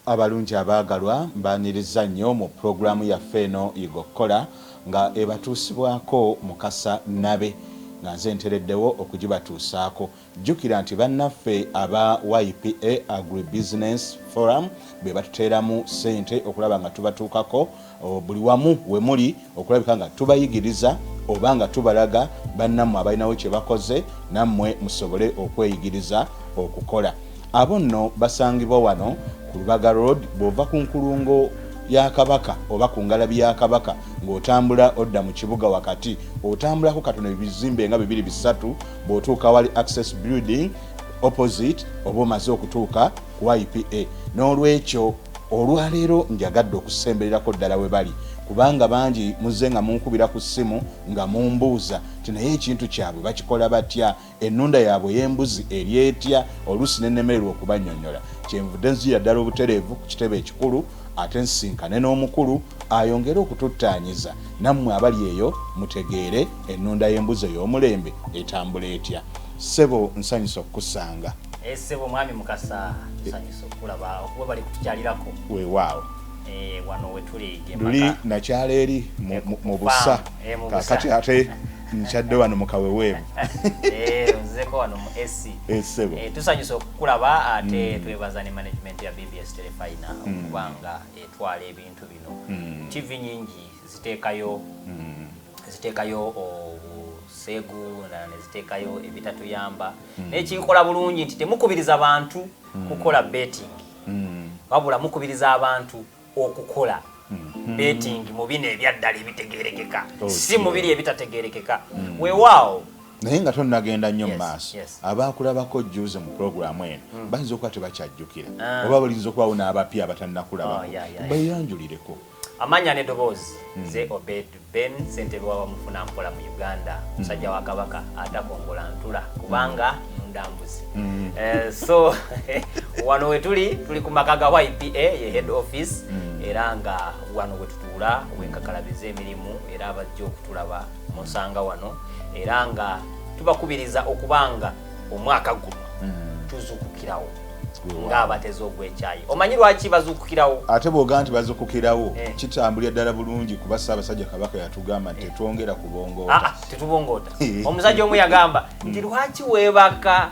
Abalungi abaagalwa, mbaaniriza nnyo mu pulogulaamu yaffe eno Yiga Okukola nga ebatuusibwako Mukasa Nabe nga nze ntereddewo okugibatuusaako. Jjukira nti bannaffe aba YPA Agribusiness Forum be batuteeramu ssente okulaba nga tubatuukako buli wamu we muli okulabika nga tubayigiriza oba nga tubalaga bannammwe abalinawo kye bakoze nammwe musobole okweyigiriza okukola. Abo nno basangibwa wano ku Lubaga Road bw'ova ku nkulungo ya Kabaka oba ku ngalabi ya Kabaka ng'otambula odda mu kibuga wakati, otambulako katono ebizimbe nga bibiri bisatu, bw'otuuka awali Access Building opposite oba omaze okutuuka ku YPA. N'olwekyo olwaleero njagadde okusembererako ddala we bali kubanga bangi muzze nga munkubira ku ssimu nga mumbuuza nti naye ekintu kyabwe bakikola batya, Ennunda yaabwe ey'embuzi eri etya? Oluusi ne nnemererwa okubannyonnyola. Kyenvudde nzijira ddala obutereevu ku kitebe ekikulu ate nsisinkane n'omukulu ayongere okututtaanyiza nammwe abali eyo mutegeere ennunda y'embuzi ey'omulembe etambula etya. Ssebo nsanyuse okukusanga. Eh, ssebo Mwami Mukasa, tusanyuse okukulaba okuba bali kutukyalirako. Weewaawo. Eh, wano wetuli ge Luli maka. nakyala eri Eh, ku mu ku busa farm. Eh, mu busa. Kaakati ate nkyadde wano mu kaweweevu. Eh, onzeko wano mu AC. Eh, ssebo. Eh, tusanyuse okukulaba ate twebaza ne management ya BBS Terefayina okuba nga etwala ebintu bino. TV nyingi ziteekayo obuseegu ne ziteekayo ebitatuyamba. Naye kinkola bulungi nti temukubiriza bantu kukola betting. Wabula mukubiriza abantu okukola betting mu bino ebyaddala ebitegeerekeka, si mu biri ebitategeerekeka. Weewaawo. Naye nga tonnagenda nnyo mu maaso, abaakulabako jjuuzi mu pulogulaamu eno bayinza okuba tebakyajjukira oba bayinza okubawo n'abapya abatannakulabako. Beeyanjulireko. Amannya n'eddoboozi, nze Obed Ben, ssentebe wa Bamufuna Mpola mu Uganda, musajja wa Kabaka atakongola ntula kubanga nunda mbuzi. So wano wetuli tuli ku maka ga YPA ye head office, era nga wano wetutuula wenkakalabiza emirimu, era abajja okutulaba musanga wano, era nga tubakubiriza okubanga omwaka guno tuzukukirawo ng'abateze ogw'ekyayi. Omanyi lwaki bazuukukirawo? Ate bw'ogaa nti bazukukirawo, kitambulira ddala bulungi kuba Ssaabasajja Kabaka yatugamba nti tetwongera kubongoota. Ah, ah, tetubongoota. Omusajja omu yagamba nti lwaki weebaka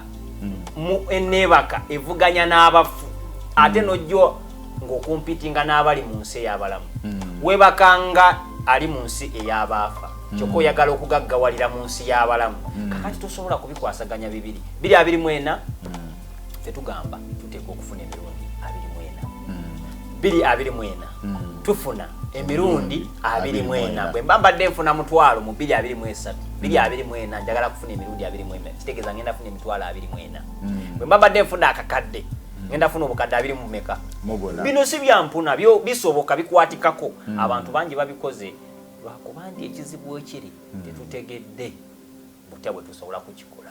mu eneebaka evuganya n'abafu ate n'ojja ng'okumpitinga n'abali mu nsi ey'abalamu? Weebakanga ali mu nsi ey'abaafa, kyokka oyagala okugaggawalira mu nsi y'abalamu. Kakati tosobola kubikwasaganya bibiri. 2024 tetugamba tuteeka okufuna emirundi 24. 2024 tufuna emirundi 24. Bwe mba mbadde nfuna 100,000 mu 2023, 2024 njagala kufuna emirundi 24, kitegeeza ngenda funa emitwalo 24. Bwe mba mbadde nfuna akakadde, ngenda funa obukadde abiri mu meka? Bino si byampuna, bisoboka, bikwatikako. Abantu bangi babikoze, lwakuba nti ekizibu ekiri tetutegedde butya bwe tusobola kukikola.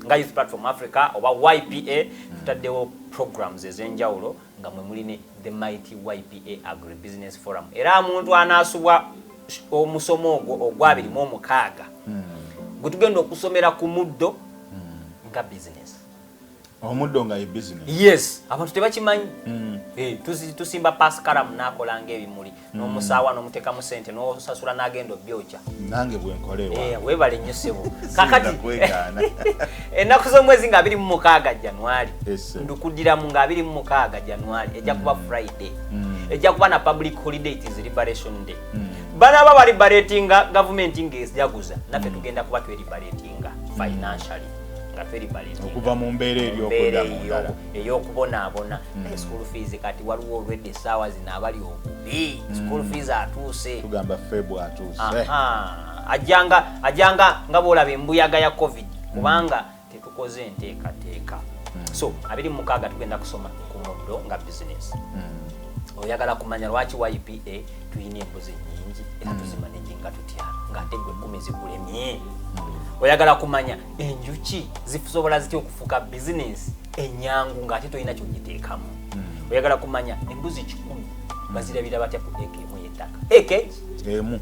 Nga Youth Platform Africa oba YPA tutaddewo programs ez'enjawulo nga mwe muli ne the mighty YPA Agribusiness Forum, era omuntu anaasubwa omusomo ogwo ogwa 26 gwe tugenda okusomera ku muddo nga business. Omuddo nga ye business? Yes, abantu tebakimanyi. Eh, tusimba pascaram n'akola ng'ebimuli, n'omusaawa n'omuteekamu sente n'osasula n'agenda obyokya. Nange bwenkola ewa. Eh, weebale nnyo ssebo. Kakati ennaku z'omwezi nga 26 January, ndukuddiramu nga 26 January, ejja kuba Friday, ejja kuba na public holiday, it is Liberation Day. Banaba baliberatinga gavumenti ng'ejaguza, naffe tugenda kuba tweriberatinga financially, nga tweriberatinga okuva mu mbeera eri okudda mu ndala. Ey'okubonaabona. Naye school fees kati waliwo olwedde essaawa zino abali obubi, school fees atuuse. Tugamba Feb atuuse. Aha. Ajjanga nga bwolaba embuyaga ya COVID, kubanga tetukoze enteekateeka. So 26 tugenda kusoma ku muddo nga business. Oyagala kumanya lwaki YPA tulina embuzi nyingi era tuzimanaginga tutya ng'ate gwe 10 zikulemye? Oyagala kumanya enjuki zisobola zitya okufuuka bizinensi enyangu ng'ate tolina kyogiteekamu? Oyagala kumanya embuzi 100 bazirabira batya ku eka emu y'ettaka, eka emu?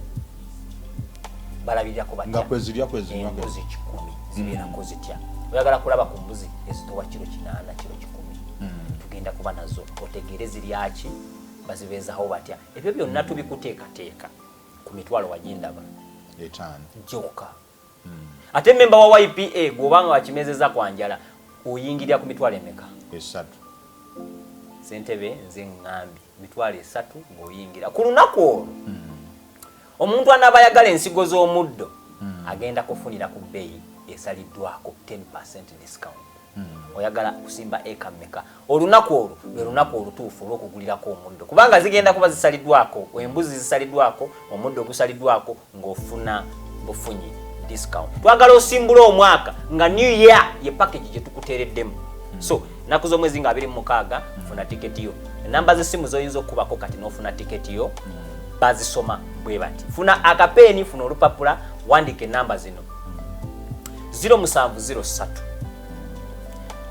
Balabirirako batya? Nga kwezirya, kwezinywa? Embuzi 100 zibeerako zitya? Oyagala kulaba ku mbuzi ezitowa kiro 8, kiro 100? Tugenda Ogenda kuba nazo, otegeere ziryaki, bazibeezaho batya. Ebyo byonna tubikuteekateeka ku mitwalo wagindaba 5. Gyokka. Ate memba wa YPA gwobanga wakimezeza kwanjala, oyingirira ku mitwalo emeka? 3. Sentebe, nze ŋŋambye 30,000 ng'oyingira ku lunaku olwo. Omuntu anaaba ayagala ensigo z'omuddo agenda kufunira ku bbeeyi esaliddwako 10% discount. Oyagala kusimba eka mmeka? Olunaku olwo lwe lunaku olutuufu olw'okugulirako omuddo, kubanga zigenda kuba zisaliddwako, embuzi zisaliddwako, omuddo gusaliddwako, ng'ofuna bufunyi discount. Twagala osimbula omwaka nga new year ye package gye tukuteereddemu. So ennaku z'omwezi nga 26, funa tiketi yo. Enamba z'essimu z'oyinza okukubako kati n'ofuna tiketi yo bazisoma bwe bati. Funa akapeeni, funa olupapula, wandika enamba zino: 0703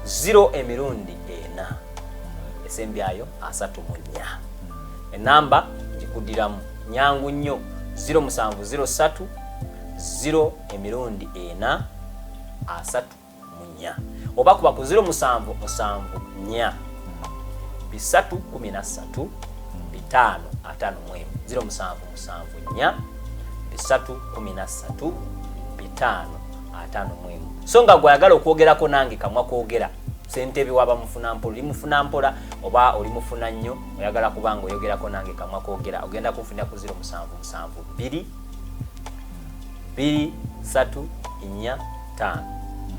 0 emirundi 4 esembyayo 34. Enamba ngikuddiramu, nyangu nnyo: 0703 0 emirundi 4 34, oba kuba ku 0774 313 551, 0774 313 551. So nga gwayagala okwogerako nange kamwa kwogera, sentebe waba mufuna mpola, oli mufuna mpola oba oli mufuna nnyo, oyagala kubanga oyogerako nange kamwa kwogera, ogenda kunfunira ku 0772 2 3 4 5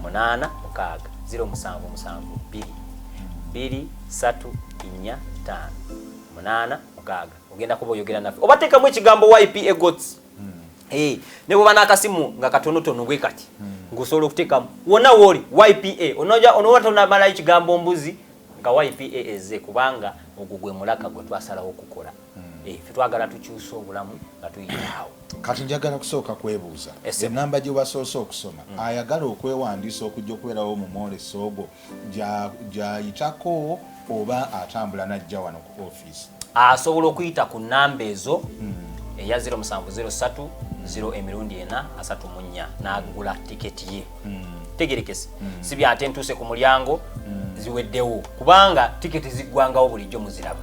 8 6, 0772 2 3 4 5 8 6. Ogenda kuba oyogera naffe oba teekamu ekigambo YPA Goats. Eh, ne bwoba n'akasimu nga katonotono bwe kati, ng'osobola okuteekamu wonna wooli YPA, onoja onoba tonamalayo ekigambo mbuzi nga YPA eze, kubanga ogwo gwe mulaka gwe twasalawo okukola. Eh, ffe twagala tukyuse obulamu nga tuyitaawo. Kati njagala kusooka kwebuuza, Ese. enamba gye wasoose okusoma, ayagala okwewandiisa okujja okubeerawo mu mwoleso ogwo gyayitako oba atambula najja wano ku ofiisi? Asobola okuyita ku namba ezo, eya 0703 0 emirundi 4 34, n'agula tiketi ye. Tegerekese, si byate ntuuse ku mulyango ziweddewo, kubanga tiketi ziggwangawo bulijjo muziraba.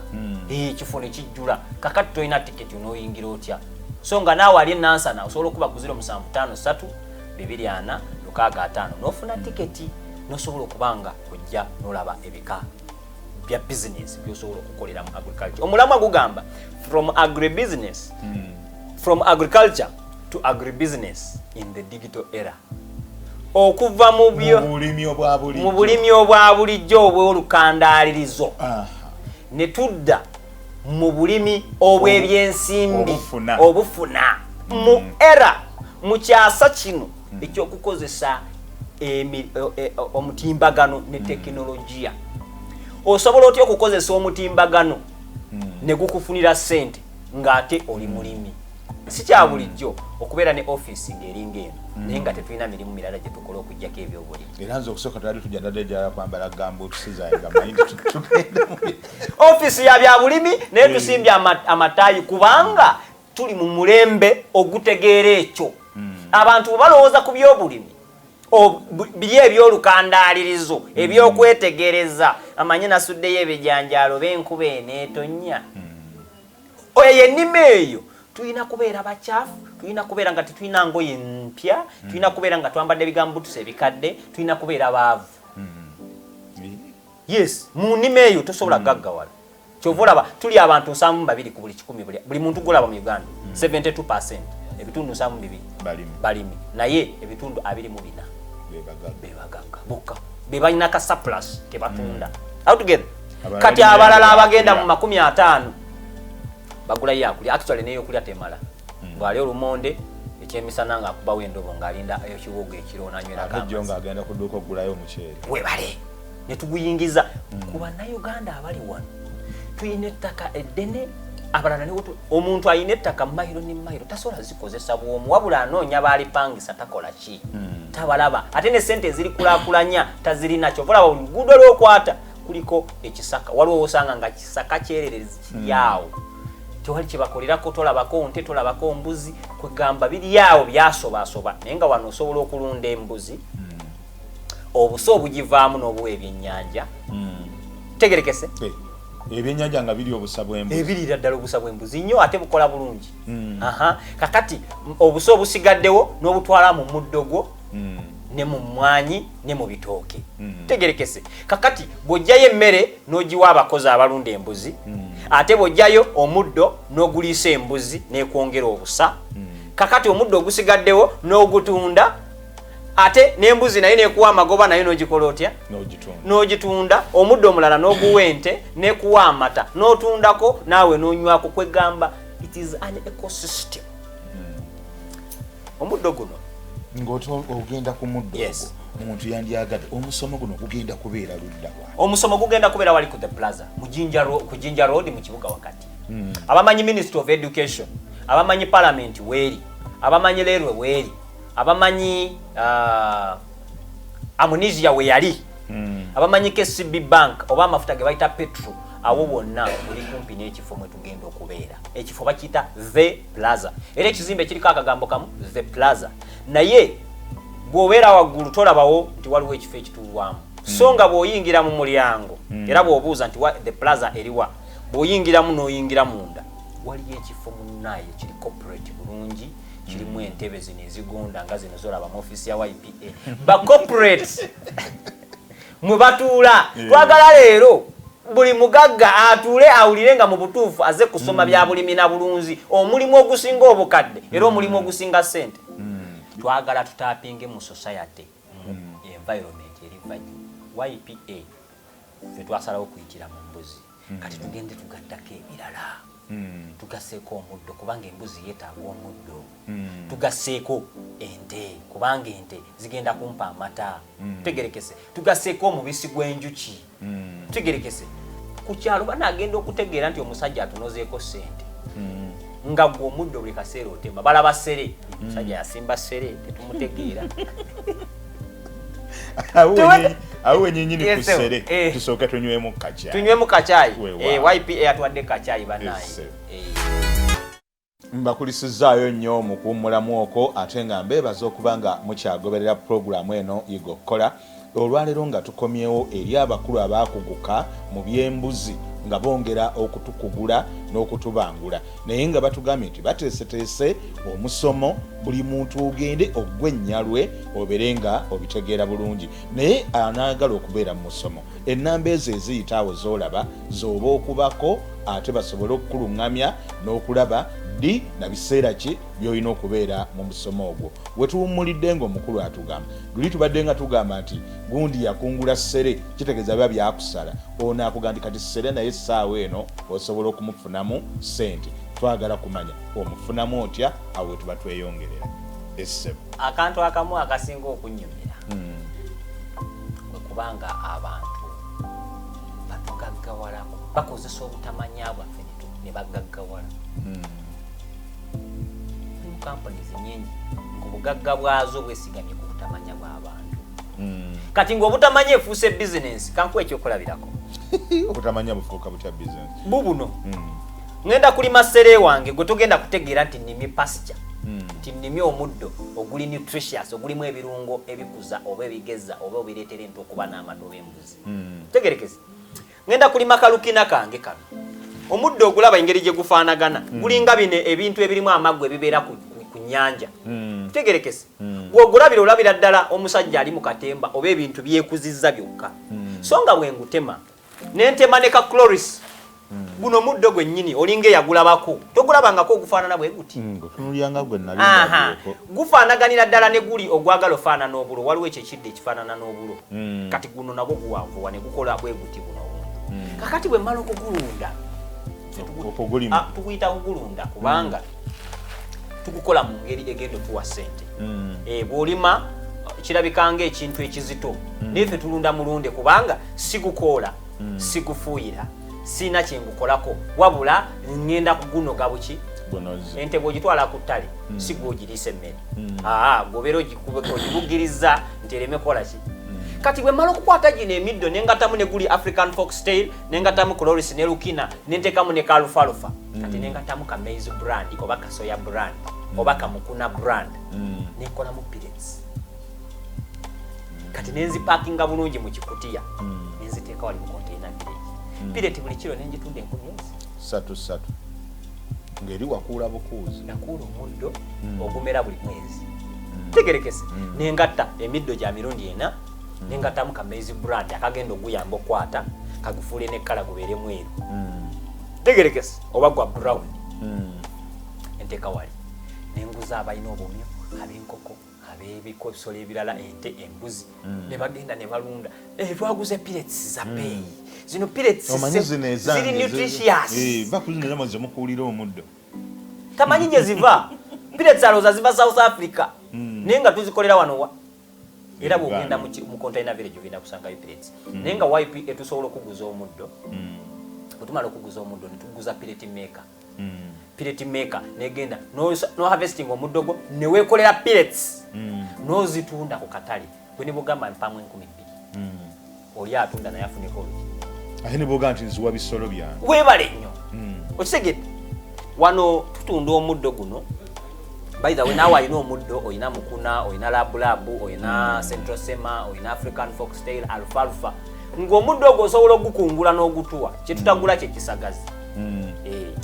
Eh, ekifo ne kijjula. Kakati tolina tiketi onooyingira otya? So nga naawe ali enansana osobola okuba ku 0753 24 65 n'ofuna tiketi, n'osobola okuba nga ojja n'olaba ebika bya business byosobola okukolera mu agriculture. Omulamwa gugamba from agribusiness, from agriculture to agribusiness in the digital era, okuva mu byo mu bulimi obwa bulijjo, mu bulimi obwa bulijjo obw'olukandaalirizo ne tudda mu bulimi obw'ebyensimbi Obufuna. obufuna mu era mu kyasa kino ekyokukozesa omutimbagano ne tekinologiya. Osobola otya okukozesa omutimbagano ne gukufunira ssente ng'ate oli mulimi? Si kya bulijjo okubeera ne ofiisi ng'eringa eno, naye nga tetulina mirimu mirala gye tukola okugjako ebyobulimi. Era nze okusooka twali tujja ndadde ejala kwambala gamboots zange nga manyi nti tugenda Ofiisi ya bya bulimi, naye tusimbye amataayi kubanga tuli mu mulembe ogutegeera ekyo. Abantu bwe balowooza ku byobulimi, biri ebyolukandaalirizo, ebyokwetegereza, amanyi nasuddeyo ebijanjaalo b'enkuba eneetonnya, oyo yennima eyo. Tulina kubeera bakyafu, tulina kubeera nga tetulina ngoye mpya, tulina kubeera nga twambadde ebigambutusa ebikadde, tulina kubeera baavu. Yes, mu nnima eyo tosobola gaggawala. Kyova olaba tuli abantu 72 ku buli 100. Buli muntu gwolaba mu Uganda, 72, ebitundu 72 Balimi. balimi, naye ebitundu 24 Be bagagga. Bebagagga bokka, be balina ka surplus kebatunda altogether. Abalala Kati balina abalala yakulya. abagenda mu 50 bagulayo yakulya, actually neyokulya temala, ng'ali olumonde ekyemisana ng'akubawo endobo ng'alinda ekiwogo ekiro nanywerako Ate jjo amazzi. ng'agenda ku dduuka okugulayo omuceere. Webale ne tuguyingiza ku Bannayuganda abali wano. Tulina ettaka eddene, abalala ne omuntu alina ettaka mayiro ne mayiro tasobola zikozesa bwomu, wabula anoonya baalipangisa, takola ki, tabalaba, ate ne sente ezirikulaakulanya tazirina. Kyova olaba buli luguudo lwokwata kuliko ekisaka, waliwo osanga nga kisaka kyererezi kiri awo, tewali kyebakolerako, tolabako nte, tolabako mbuzi, kwegamba biri awo byasobasoba. Naye nga wano osobola okulunda embuzi, obuso obugivaamu n'obuwa ebyennyanja. Tegerekese. Ebyennyanja nga biri obusa bw'embuzi. Ebirira ddala obusa bw'embuzi nnyo, ate bukola bulungi. Aha, kakati obusa obusigaddewo n'obutwala mu muddo gwo, ne mu mmwanyi, ne mu bitooke. Tegerekese. Kakati bw'ojjayo emmere n'ogiwa abakozi abalunda embuzi, ate bw'ojjayo omuddo n'oguliisa embuzi n'ekwongera obusa. Kakati omuddo ogusigaddewo n'ogutunda, ate n'embuzi nayo nekuwa amagoba, nayo n'ogikola otya? N'ogitunda. Omuddo omulala n'oguwa ente nekuwa amata, n'otundako naawe n'onywako. Kwegamba it is an ecosystem, omuddo guno. Ng'ogenda ku muddo ogwo, omuntu yandyagadde, omusomo guno gugenda kubeera ludda wa? Omusomo gugenda kubeera wali ku The Plaza mu Jinja ku Jinja Road, mu kibuga wakati. Abamanyi Ministry of Education, abamanyi Parliament weeri, abamanyi Lerwe weeri, abamanyi Amnesia we yali, abamanyi KCB Bank oba amafuta ge bayita petro, awo wonna muli kumpi n'ekifo mwe tugenda okubeera. Ekifo bakiyita The Plaza, era ekizimbe kiriko akagambo kamu, The Plaza. Naye bw'obeera waggulu tolabawo nti waliwo ekifo ekituulwamu, so nga bw'oyingira mu mulyango, era bw'obuuza nti The Plaza eriwa, bw'oyingiramu n'oyingira munda, waliyo ekifo munnaye kiri corporate bulungi, kirimu entebe zino ezigonda nga zino zolaba mu ofiisi ya YPA, ba corporate mwe batuula. Twagala leero buli mugagga atuule awulire nga mu butuufu aze kusoma bya bulimi na bulunzi, omulimu ogusinga obukadde era omulimu ogusinga ssente. Twagala tutapinge mu society, mu environment eri value. YPA ffe twasalawo kuyitira mu mbuzi. Kati tugende tugattako ebirala, tugaseeko omuddo kubanga embuzi yeetaaga omuddo, tugaseeko ente kubanga ente zigenda kumpa amata. Tutegerekese, tugaseeko omubisi gw'enjuki. Tutegerekese, ku kyalo banaagenda okutegeera nti omusajja atunozeeko ssente, nga gwe omuddo buli kaseera otema, balaba sere, omusajja yasimba sere, tetumutegeera. Awo wenyinyini ku Yes, sir. sere, tusooke tunywemu kacyayi. Tunywemu kacyayi. Weewaawo. YPA atwadde kacyayi banaye. Yes, sir. Mbakulisizaayo nnyo mu kuwummulamu okwo, ate nga mbeebaza okuba nga mukyagoberera pulogulaamu eno Yiga Okukola. Olwaleero nga tukomyewo eri abakulu abaakuguka mu by'embuzi, nga bongera okutukugula n'okutubangula, naye nga batugambye nti bateeseteese omusomo, buli muntu ogende oggwe ennyalwe obeere nga obitegeera bulungi. Naye anaagala okubeera mu musomo, ennamba ezo eziyita awo z'olaba z'oba okubako, ate basobole okukuluŋŋamya n'okulaba ddi na biseera ki by'olina okubeera mu musomo ogwo. Wetuwummulidde ng'omukulu atugamba, luli tubadde nga tugamba nti gundi yakungula ssere, kitegeeza biba byakusala. Ono akugamba nti kati ssere naye essaawa eno osobola okumufunamu ssente. Twagala kumanya omufunamu otya, awo wetuba tweyongerera essebo. Akantu akamu akasinga okunyumira kwe kubanga abantu batugaggawalako, bakozesa obutamanya bwaffe ne bagaggawala. Mulimu companies nyingi ng'obugagga bwazo bwesigamye ku butamanya bw'abantu. Kati ng'obutamanya efuuse bizinensi. Kankuwa ekyokulabirako. Obutamanya bufuuka butya bizinesi? Bubuno ŋŋenda kulima ssere wange, gwe togenda kutegeera nti nnimye pasture, nti nnimye omuddo oguli nutritious, ogulimu ebirungo ebikuza oba ebigeza oba obireetera ente okuba n'amata oba embuzi. Tegerekese, ŋŋenda kulima kalukina kange kano. Omuddo ogulaba engeri gye gufaanagana, gulinga bino ebintu ebirimu amaggwa ebibeera ku nnyanja. Tegerekese, bw'ogulabira olabira ddala omusajja ali mu katemba oba ebintu byekuzizza byokka. So nga bwe ngutema nentema ne ka chloris, guno muddo gwennyini, olinga eyagulabako, togulabangako ogufaanana bwe guti. Gutunulyanga gwe nali Aha, ndabyeko. Gufaanaganira ddala ne guli ogwagala ofaanana obulo. Waliwo ekyo ekidde ekifaanana n'obulo. Kati guno nagwo guwanvuwa ne gukola bwe guti buno obuntu. Kakati bwe mmala okugulunda, Okugulima. Ah, tuguyita kugulunda kubanga tugukola mu ngeri egenda otuwa ssente. Bw'olima kirabika nga ekintu ekizito, naye ffe tulunda mulunde kubanga sigukoola, sigufuuyira, siina kyengukolako, wabula ŋŋenda kugunoga buki. Bunozi. Ente bw'ogitwala ku ttale, si gw'ogiriisa emmere. Aa, gwobeera ogibugiriza nti ereme kukola ki. Kati bwe mmala okukwata gino emiddo nengatamu ne guli African foxtail, nengatamu chloris ne lukina, nentekamu ne kalufalufa, kati nengatamu ka maize bran oba ka soya bran oba ka mukuna bran, nenkolamu pellets. Kati nenzipakinga bulungi mu kikutiya, nenziteeka wali mu Container Village. Pellet buli kiro nenjitunda 3,000. 3 ngeri wakuula bukuuzi. Nakuula omuddo ogumera buli mwezi. Tegerekese. Nengatta emiddo gya mirundi 4, nengattamu ka maize brand akagenda oguyamba okwata kagufuule n'ekkala gubeere mweru. Tegerekese oba gwa brown. Enteeka wali nenguza abalina obumyu, ab'enkoko, ab'ebikosolo ebirala, ente, embuzi, ne bagenda ne balunda. Twaguze pellets za bbeeyi. Zino pellets ziri nutritious. Bakuzino ze mukuulira omuddo. Tamanyi gye ziva. Pellets alowooza ziva South Africa. Naye nga tuzikolera wano wa. Era bw'ogenda mu container village ogenda kusangayo pellets. Naye nga YPA tusobola okuguza omuddo. Bwe tumala okuguza omuddo ne tuguza pellet maker. Pellet maker negenda no harvesting omuddo gwo ne weekolera pellets. N'ozitunda ku katale. Gwe ne bw'ogamba mpaamu 2,000. Oli atunda naye afuneko oluki. Ate ne bw'ogamba nti nziwa bisolo byange. Weebale nnyo. Okitegedde? Wano tutunda omuddo guno. By the way, naawe alina omuddo, olina mukuna, olina labulabu, olina central sema, olina African foxtail, alfalfa. Ng'omuddo ogwo osobola ogukungula n'ogutuwa. Kye tutagula kye kisagazi.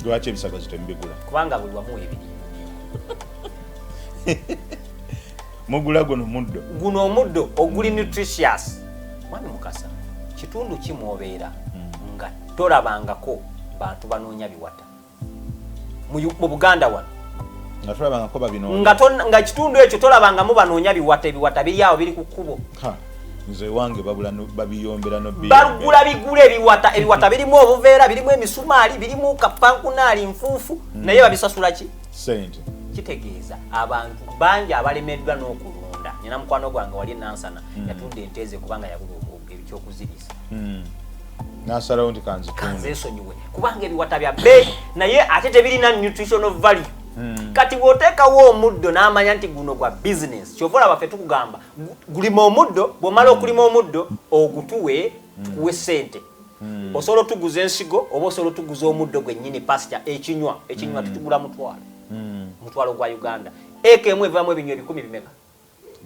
Lwaki ebisagazi temubigula? Kubanga buli wamu ebiri. Mugula guno muddo. Guno omuddo oguli nutritious. Mwami Mukasa, kitundu ki mw'obeera nga tolabangako bantu banoonya biwata? Mu Buganda wano. Nga tolabangako babinoonya. Nga kitundu ekyo tolabangamu banoonya biwata, ebiwata biri awo biri ku kkubo. Nze wange babula babiyombera no biyombera. Bagula bigula ebiwata, ebiwata birimu obuveera, birimu emisumaali, birimu kapankunaali, nfuufu, naye babisasula ki? Ssente. Kitegeeza abantu bangi abalemeddwa n'okulunda. Nina mukwano gwange wali e Nansana, yatunda ente ze kubanga yabulwa ekyokuziriisa. N'asalawo nti kanzitunde. Kanzeesonyiwe kubanga ebiwata bya bbeeyi naye ate tebirina nutritional value. Kati bw'oteekawo omuddo n'amanya nti guno gwa business, kyova olaba ffe tukugamba gulima omuddo, bw'omala okulima omuddo ogutuwe tukuwe ssente. Osobola otuguza ensigo oba osobola otuguza omuddo gwennyini pasture, ekinywa, ekinywa tutugula mutwalo. Mutwalo gwa Uganda. Eka emu evaamu ebinywa 10 bimeka?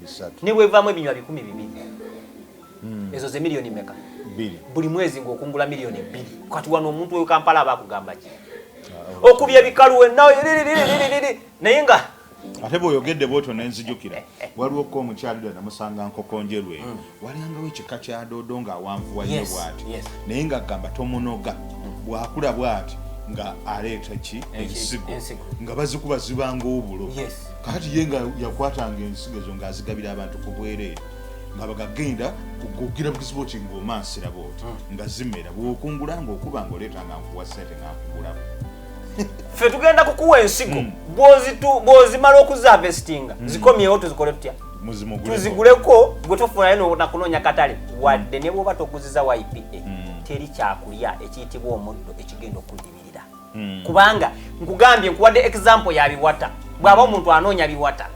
3. Ne bwevaamu ebinywa 2,000. Ezo ze miliyoni meka? 2. Buli mwezi ng'okungula miliyoni 2. Kati wano omuntu w'e Kampala aba akugamba ki? Okubya ebikalu wenna, naye nga ate bw'oyogedde bw'otyo ne nzijukira waliwo ko omukyala dda namusanga Nkokonjeru eyo, walyangawo ekika kya doodo ng'awanvuwa nnyo bw'ati, naye ng'agamba tomunoga, bw'akula bw'ati nga aleeta ki? Ensigo. Nga bazikuba zibanga obulo. Kakati ye nga yakwatanga ensigo ezo ng'azigabira abantu ku bwereere, nga bagagenda kugira bugizi bw'oti ng'omansira bw'oti, nga zimera, bw'okungula ng'okuba ng'oleeta nga nkuwa ssente nga nkugulako. Ffe tugenda kukuwa ensigo, bw'ozimala okuzaavesitinga, zikomyewo tuzikole tutya? Tuziguleko, gwe tofunayo nakunoonya katale. Wadde ne bw'oba toguziza YPA, teri kyakulya ekiyitibwa omuddo ekigenda okudibirira. Kubanga nkugambye nkuwadde example ya biwata, bw'aba omuntu anoonya biwata,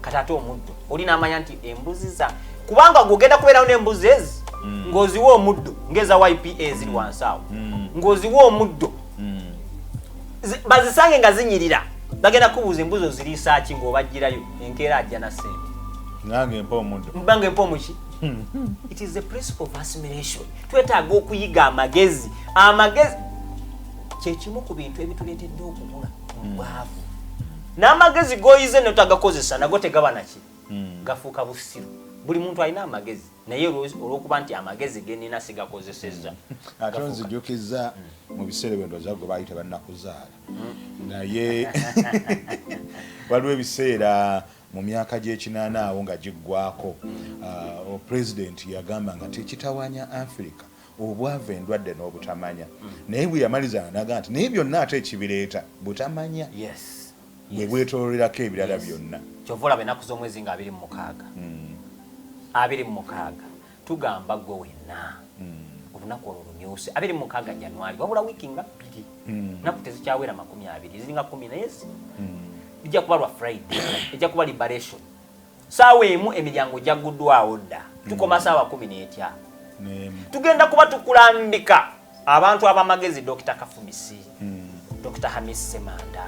kati ate omuddo oli n'amanya nti embuzi za, kubanga gw'ogenda kubeerawo n'embuzi ezi, ng'oziwa omuddo ng'eza YPA ziri wansi awo, ng'oziwa omuddo, bazisange nga zinyirira, bagenda kubuuza embuzi oziriisa ki ng'obaggyirayo, enkeera ajja na ssente. Nange mpa omuddo. Mbange mpa omuki? It is the principle of assimilation. Twetaaga okuyiga amagezi. Amagezi kye kimu ku bintu ebituleetedde okubula mu bwavu. N'amagezi g'oyize n'otagakozesa nago tegaba naki? Gafuuka busiru. Buli muntu alina amagezi, naye olw'okuba nti amagezi ge nnina sigakozesezza. Ate onzijukizza mu biseera ebyo ndowooza gwe baali tebannakuzaala. Naye waliwo ebiseera mu myaka gy'ekinaana awo nga giggwako, pulezidenti yagamba nga tekitawanya Africa obwavu, endwadde n'obutamanya. Naye bwe yamaliza n'agamba nti naye byonna ate ekibireeta butamanya. Bwe bwetoololerako ebirala byonna. Kyova olaba ennaku z'omwezi nga 26. 26 tugamba ggwe wenna. Olunaku olwo lumyuse. 26 January, wabula wiiki nga 2. Ennaku tezikyawera 20, ziringa 10 naye lijja kuba lwa Friday, ejja kuba liberation. Saawa emu emiryango gyagguddwawo dda. Tukoma saawa 11. Tugenda kuba tukulambika abantu ab'amagezi, Dr. Kafumisi, Dr. Hamis Semanda,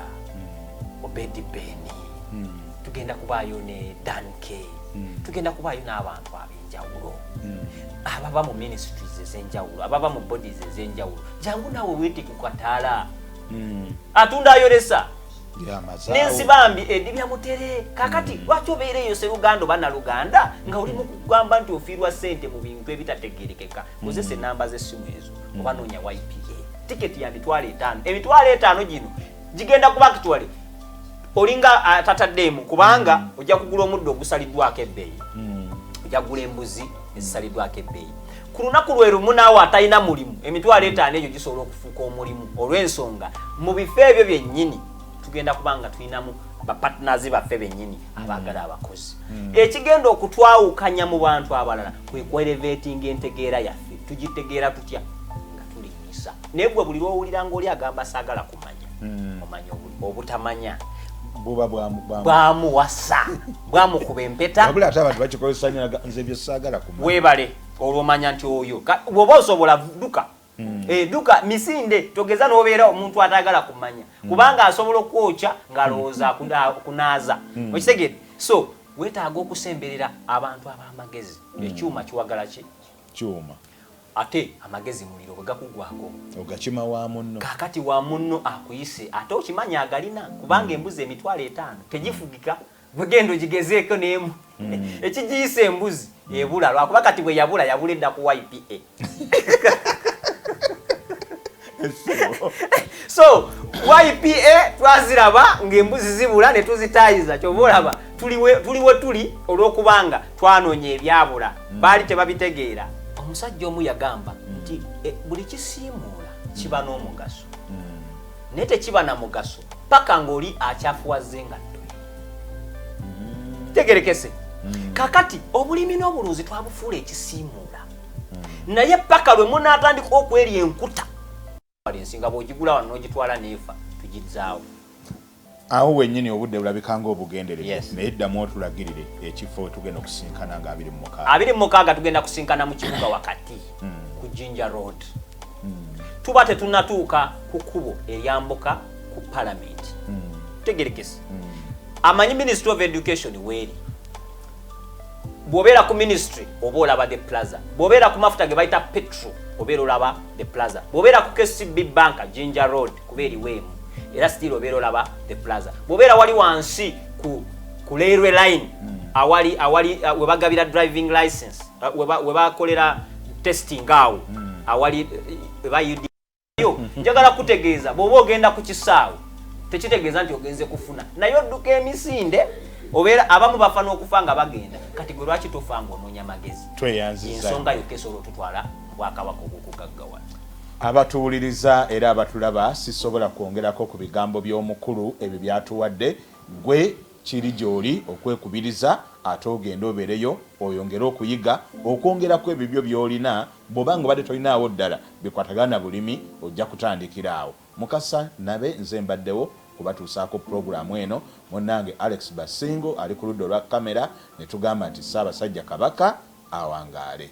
Obedi Beni. Tugenda kubaayo ne Dan K. Tugenda kubaayo n'abantu ab'enjawulo. Abava mu ministries ez'enjawulo, abava mu bodies ez'enjawulo, jangu naawe weeteke ku kataala. Atunda ayolesa. Yamazaawo. N'ensibambi edibya mutere. Kakati lwaki obeera eyo seruganda oba naluganda nga oli mu kugamba nti ofiirwa ssente mu bintu ebitategerekeka? Kozesa enamba z'essimu ezo oba noonya YPA. Tiketi ya 50,000. 50,000 gino gigenda kuba actually olinga atataddeemu, kubanga ojja kugula omuddo ogusaliddwako ebbeeyi, ojja kugula embuzi ezisaliddwako ebbeeyi. Ku lunaku lwe lumu naawe atalina mulimu, 50,000 egyo gisobola okufuuka omulimu, olw'ensonga mu bifo ebyo byennyini tugenda kuba nga tulinamu bapartners baffe bennyini abaagala abakozi. Ekigenda okutwawukanya mu bantu abalala kwe kwelevatinga entegeera yaffe. Tugitegeera tutya? Nga tulinyisa. Naye gwe buli lwowulira ngaoli agamba saagala kumanya, omanya obutamanya buba bwamuwasa, bwamukuba empeta. Wabula ate abantu bakikozesa nnyo, nze bye saagala kumanya. Weebale. Olwomanya nti oyo bw'oba osobola duka. Duka misinde, togeza n'obeera omuntu atagala kumanya, kubanga asobola okwokya ng'alowooza kunaaza. Okitegedde? So weetaaga okusemberera abantu ab'amagezi. Ekyuma kiwagala ki? Kyuma. Ate amagezi muliro, bwe gakugwako ogakima wa munno. Kaakati wa munno akuyise, ate okimanyi agalina, kubanga embuzi 50,000 tegifugika. Bwegenda ogigezeeko n'emu ekigiyisa embuzi ebula, lwakuba kati bwe yabula, yabula edda ku YPA. So YPA twaziraba ng'embuzi zibula ne tuzitayiza. Kyova olaba tuliwe tuli olw'okubanga twanoonya ebyabula, baali tebabitegeera. Omusajja omu yagamba nti buli kisiimuula kiba n'omugaso, naye tekiba na mugaso paka ng'oli akyafuwazza engatto ye. Tegerekese. Kakati obulimi n'obulunzi twabufuula ekisiimuula, naye paka lwe munaatandika okwerya enkuta. Ensinga bw'ogigula wano n'ogitwala neefa, tugizzaawo. Awo wennyini obudde bulabika ng'obugenderedde. Yes. Naye ddamu otulagirire ekifo tugenda okusinkana nga 26. 26 tugenda kusinkana mu kibuga wakati ku Jinja Road. Tuba tetunatuuka ku kkubo eryambuka ku Palamenti. Tegerekese. Amanyi Ministry of Education weeri, bw'obeera ku ministry oba olaba the Plaza, bw'obeera ku mafuta ge bayita petro obeera olaba the Plaza, bw'obeera ku KCB Bank Jinja Road kuba eriweemu era still obeera olaba the Plaza, bw'obeera wali wansi ku railway line awali we bagabira driving license, we bakolera testing awo awali eba yo. Njagala kutegeeza, bw'oba ogenda ku kisaawe tekitegeeza nti ogenze kufuna, naye odduka emisinde, obeera abamu bafa n'okufa nga bagenda. Kati gwe lwaki tofa nga onoonya magezi? Tweyanziza. Ensonga yokka esobola otutwala mu bwakabaka obw'okugaggawala. Abatuwuliriza era abatulaba, sisobola kwongerako ku bigambo by'omukulu ebyo byatuwadde. Gwe kiri gy'oli okwekubiriza ate ogende obeereyo oyongere okuyiga okwongerako ebibyo by'olina. Bw'oba nga obadde tolinaawo ddala bikwatagana na bulimi, ojja kutandikira awo. Mukasa Nabe nze mbaddewo kubatuusaako pulogulaamu eno. Munnange Alex Basingo ali ku ludda olwa kamera, ne tugamba nti Ssaabasajja Kabaka awangaale.